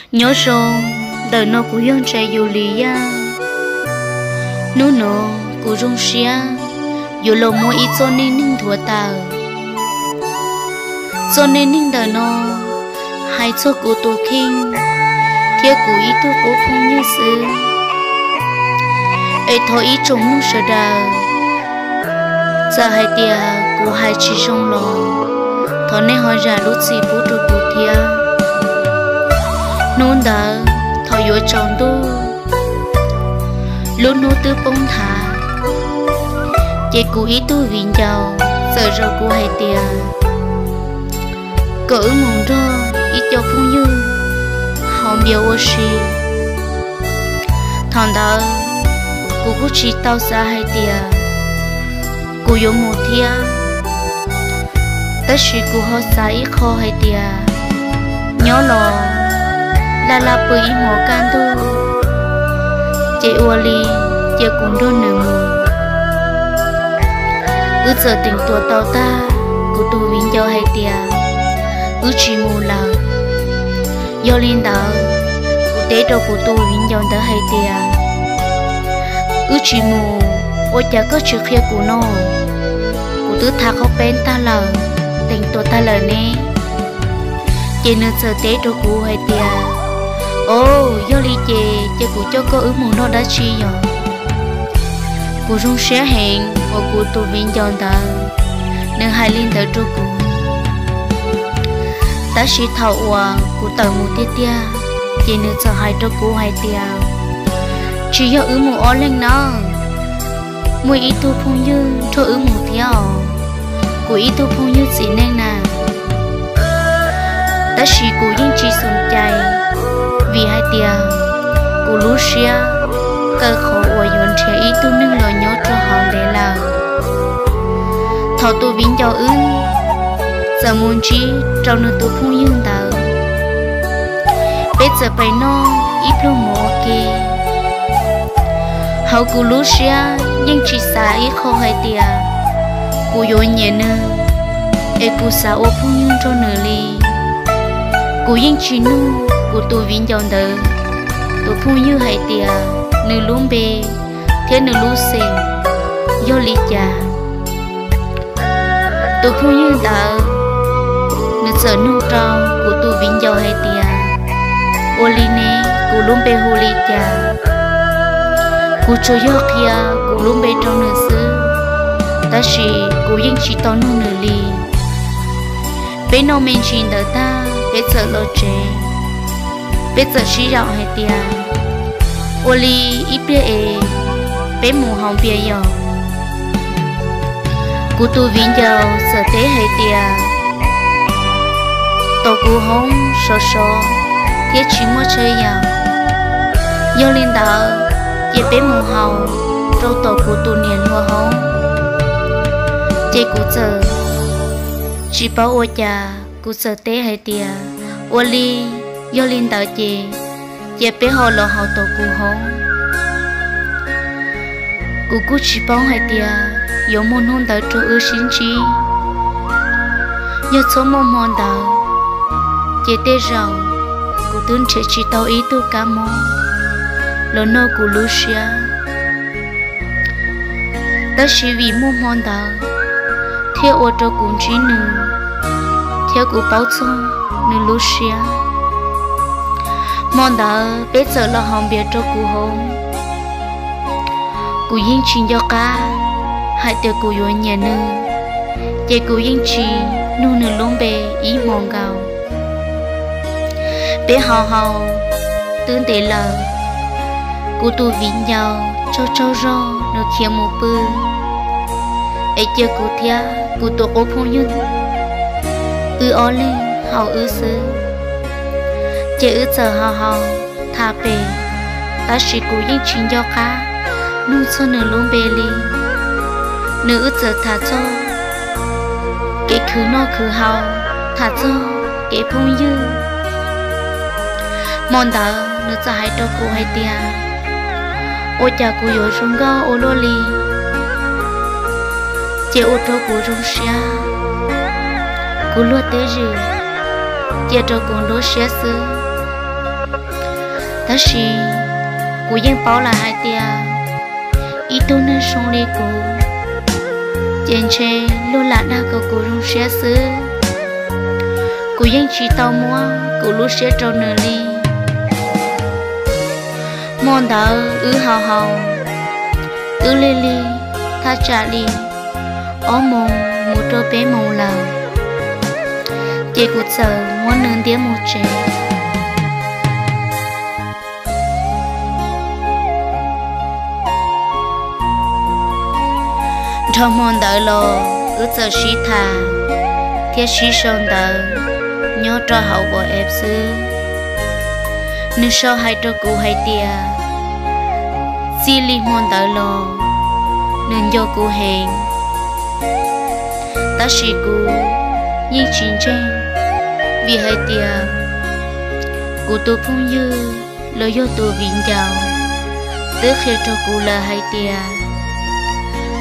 Nyob zoo, ntawm no kuv yog Ntsa Yus Lis Yaj. Hnub no kuv zoo siab yuav los muab ib txoj neej neeg nthuav tawm. Txoj neej neeg ntawm no hais txog kuv tus kheej thiab kuv ib tug qub phooj ywg xwb. Es thov ib tsoom mloog sawv daws, txawm hais tias kuv hais tsis zoo los thov nej ho zam lub txim pub rau kuv thiab. Hnub ntawd thaum yuav tsaus ntuj, lub hnub twb poob nthav, ces kuv ib tug viv ncaus txawm zov kuv hais tias kom wb mus nrog ib co phooj ywg haus npias ua si. Thaum ntawd kuv kuj tsis tau xav hais tias kuv yuav mus thiab, tab sis kuv ho xav ib qho hais tias nyob los laj laj pw ib hmos kaj ntug, ces ua li cia kuv nrog nws mus. Wb txawm teem tuam tau tag, kuv tus viv ncaus hais tias wb tsis mus lawm. Yog li ntawd, kuv teb rau kuv tus viv ncaus ntawd hais tias wb tsis mus, ua cas koj tsis qhia kuv no? Kuv twb tham qhov peb tag lawm, teem tuam tag lawm ne. Ces nws txawm teb rau kuv hais tias, o, yog li ces cia kuv coj koj wb mus noj dab tsi yom? Kuv zoo siab heev uas kuv tus viv ncaus ntawd nws hais li ntawd rau kuv. Tab sis thaum uas kuv tawm mus tiag tiag, ces nws txawm hais rau kuv hais tias, tsis yog wb mus ob leeg nawb, muaj ib tug phooj ywg nrog wb mus thiab os, kuv ib tug phooj ywg txiv neej na. Tab sis kuv yeej tsis xum cai, vim hais tias kuv lub siab kawg qhov uas yuav nrhiav ib tug neeg los nyob rau hauv ntev lawm. Thaum tus viv ncaus wb txawm mus ntsib rau nws tus phooj ywg ntawd, peb txawm pais noj ib pluag mov ua ke. Hauv kuv lub siab yeej tsis xav ib qho hais tias kuv yuav nyiam nws, es kuv xav ua phooj ywg nrog nws li. Kuv yeej tsis nug kuv tus viv ncaus ntawd tus phooj ywg hais tias nws lub npe thiab nws lub xeem yog li cas. Tus phooj ywg ntawd nws txawm nug rau kuv tus viv ncaus hais tias, ua li ne, kuv lub npe hu li cas? Kuv tsuas yog qhia kuv lub npe rau nws xwb, tab sis kuv yeej tsis tau nug nws li. Peb noj me ntsis ntawd tag peb txawm los tsev. Peb txawm sib zaum hais tias, ua li ib pliag es peb mus haus npias yom? Kuv tus viv ncaus txawm teb hais tias, tom kuv hoob sov sov thiab tsis muaj tsheb yaum, yog li ntawd ces peb mus haus rau tom kuv tus niam hluas hoob. Ces kuv txawm tsis paub ua cas, kuv txawm teb hais tias, ua li, yog li ntawd ces cia peb ho los haus tom kuv hoob. Kuv kuj tsis paub hais tias yuav muaj hnub ntawd rau wb sib ntsib. Yog txhob muaj hmo ntawd, ces tej zaum kuv twb nrhiav tsis tau ib tug kab mob los noj kuv lub siab. Tab sis vim muaj hmo ntawd thiaj ua rau kuv ntsib nws, thiab kuv paub txog nws lub siab. Hmo ntawd peb txawm los haus npias rau kuv hoob. Kuv yeej tsis nco qab hais tias kuv yuav nyiam nws, ces kuv yeej tsis nug nws lub npe ib hmo nkaus. Peb haus haus twb ntev lawm, kuv tus viv ncaus tsaug tsaug zog nws khiav mus pw, es cia kuv thiab kuv tus qub phooj ywg wb ob leeg haus wb xwb. Ces wb txawm haus haus tham pem, tab sis kuv yeej tsis nco qab nug txog nws lub npe li. Nws wb txawm tham txog kev khwv noj khwv haus, tham txog kev phooj ywg. Hmo ntawd nws txawm hais rau kuv hais tias, ua cas kuv yuav zoo nkauj ua luaj li, ces ua rau kuv zoo siab. Kuv luag twb zwm, cia rau kuv ntub siab xwb. Tab sis kuv yeej paub lawm hais tias ib tug neeg zoo li kuv ces ntshe luag lam dag kom kuv zoo siab xwb. Kuv yeej tsis tau muab kuv lub siab rau nws li. Hmo ntawd wb haus haus, twb lig lig thaj tsam li ob moos mus rau peb moos lawm, ces kuv txawm muab nws ntiab mus tsev. Dhau hmo ntawd los wb txawm sib tham thiab sib sau ntawv nyob rau hauv WhatsApp xwb. Nws sau hais rau kuv hais tias txij li hmo ntawd los nws nco kuv heev, tab sis kuv yeej tsis ntseeg, vim hais tias kuv tus phooj ywg los yog tus viv ncaus twb qhia rau kuv lawm hais tias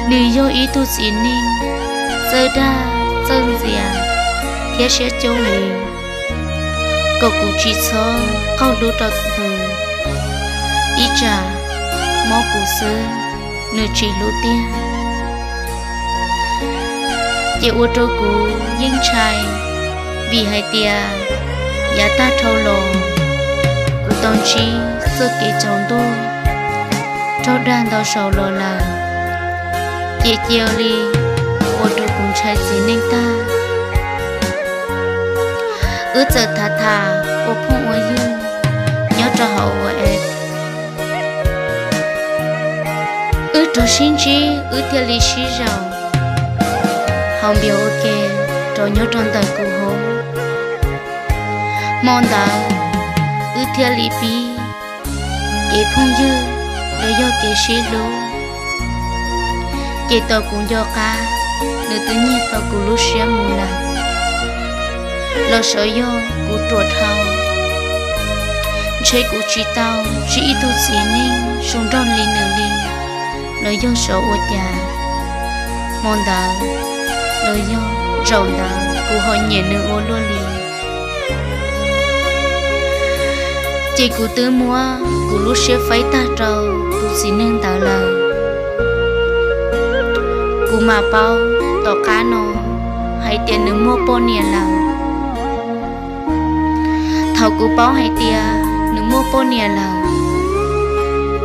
nws yog ib tug txiv neej txawj dag txawj ntxias thiab siab coob heev, kom kuv tsis txhob qaug hlub rau nws, ib tsam mob kuv xwb nws tsis hlub tiag. Ces ua rau kuv yeej ntshai, vim hais tias yav tag dhau los kuv tau ntsib txoj kev tsaus ntuj raug dag ntau zaus los lawm, ces cia li ua rau kuv ntshai txiv neej tag. Wb txawm tham tham ua phooj ua ywg nyob rau hauv WhatsApp. Wb rov sib ntsib wb thiaj li sib zaum haus npias ua ke rau nyob rau ntawm kuv hauv. Hmo ntawd wb thiaj li pib kev phooj ywg los yog kev sib hlub. Ces tau kuv nco qab nws twb nyiag tau kuv lub siab mus lawm. Los xyov yog kuv ruam dhau, ntshe kuv tsis tau ntsib ib tug txiv neej zoo nraug li nws li, los yog xyov ua cas hmo ntawd los yog zaum ntawd kuv ho nyiam nws ua luaj li. Ces kuv twb muab kuv lub siab faib tag rau tus txiv neej ntawd lawm. Kuv mam paub tom qab no hais tias nws muaj poj niam lawm. Thaum kuv paub hais tias nws muaj poj niam lawm,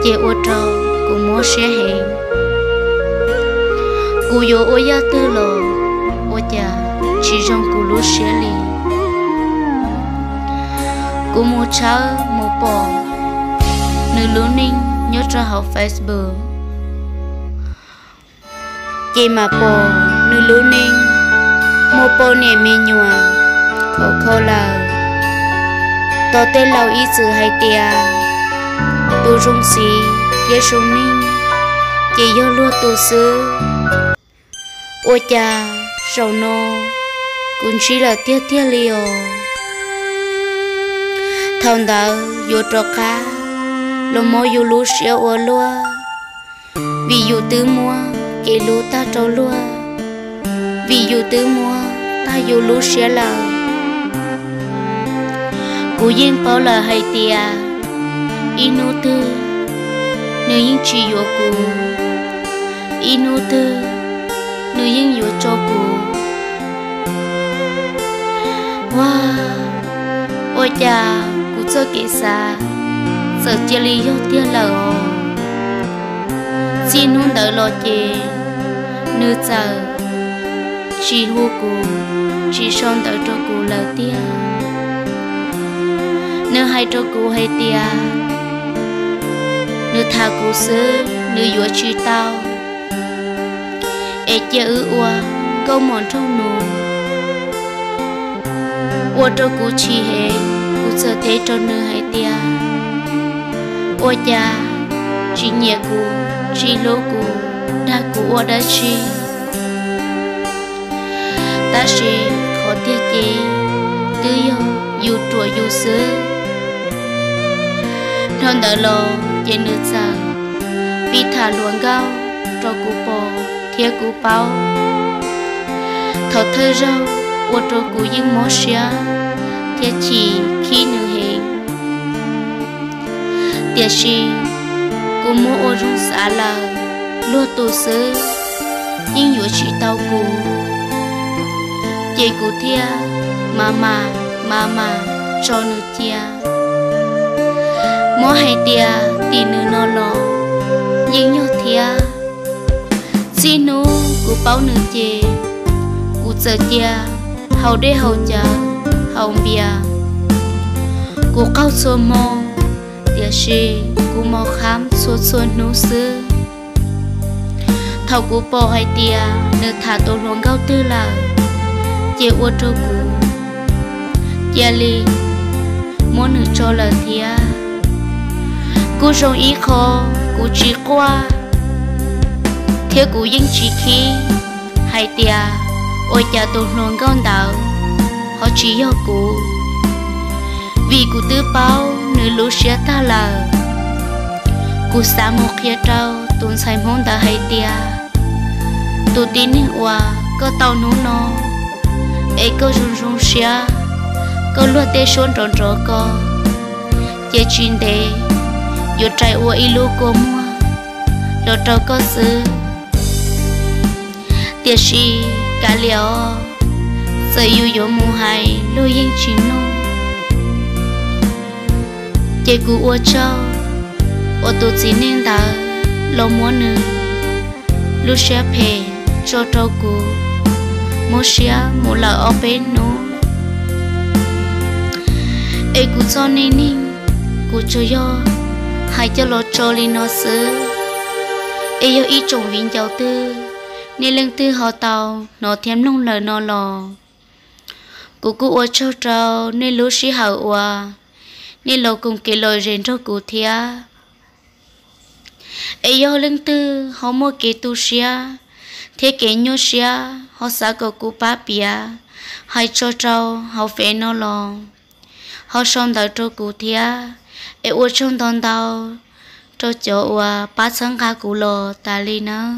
ces ua rau kuv mob siab heev. Kuv yuav ua yam twg los ua cas tsis zoo kuv lub siab li. Kuv mus tshawb mus pom nws lub neej nyob rau hauv Facebook, ces mam pom nws lub neej muaj poj niam me nyuam khov kho lawm. Tos tej laus ib txwm hais tias tus zoo txiv thiab zoo neej ces yog luag tus xwb. Ua cas zaum no kuv ntsib lawm tiag tiag li os. Thaum ntawd yuav rov qab los mob yus lub siab ua luaj, vim yus twb muab kev hlub tag rau luag, vim yus twb muab tag yus lub siab lawm. Kuv yeej paub lawm hais tias ib hnub twg nws yeej tsis yuav kuv, ib hnub twg nws yeej yuav tso kuv. Ua, ua cas kuv txoj kev xav txawm cia li yog tiag lawm os. Txij hnub ntawd los ces nws txawm tsis hu kuv, tsis sau ntawv rau kuv lawm tiag. Nws hais rau kuv hais tias nws tham kuv xwb nws yuav tsis tau, es cia wb ua nkauj mos nraug nus. Ua rau kuv chim heev, kuv txawm teb rau nws hais tias ua cas tsis nyiam kuv, tsis hlub kuv, dag kuv ua dab tsi? Tab sis qhov tiag ces twb yog yus ruam yus xwb. Dhau ntawd los ces nws txawm pib tham hluas nkauj rau kuv pom thiab kuv paub. Thaum thawj zaug ua rau kuv yeej mob siab thiab chim khib nws heev. Tiam sis kuv muab ua zoo xav lawm, luag tus xwb yeej yuav tsis tau kuv, ces kuv thiaj mam mam mam mam tso nws cia. Muab hais tias tim nws no los yeej yog thiab. Txij hnub kuv paub nws ces kuv txawm cia haus dej haus cawv, haus npias. Kuv qaug txhua hmo, tiam sis kuv mos kham txhua txhua hnub xwb. Thaum kuv pom hais tias nws tham tus hluas nkauj twg lawm, ces ua rau kuv cia li muab nws tso lawm thiab. Kuj zoo ib qho kuv tsis quaj, thiab kuv yeej tsis khib hais tias ua cas tus hluas nkauj ntawd ho tsis yog kuv, vim kuv twb paub nws lub siab tag lawm. Kuv xav mus qhia rau tus ntxhais Hmoob ntawd hais tias, tus tib neeg uas koj tau hnub no es koj zoo zoo siab, koj luag tej suab nrov nrov ko, ces tsis ntev yuav rais ua ib lub kua muag los rau koj xwb. Tiam sis kav liam os, txawm yus yuav mus hais luag yeej tsis mloog. Ces kuv ua tsaug uas tus txiv neej ntawd los muab nws lub siab phem tso rau kuv, muab siab mus lawm ob peb hnub. Es kuv txoj neej neeg, kuv tsuas yog hais coj los tso li no xwb. Es yog ib tsoom viv ncaus twg, nej leej twg ho tau hnov thiab mloog lawm no los, kuv kuj ua tsaug rau nej lub sij hawm uas nej los koom kev lom zem nrog kuv thiab. Es yog leej twg ho muaj kev tu siab thiab kev nyuaj siab ho xav kom kuv pab piav hais tso rau hauv fej no los, ho sau ntawv rau kuv thiab. Es ua tsaug ntau ntau rau cov uas pab txhawb nqa kuv los tas li nawb.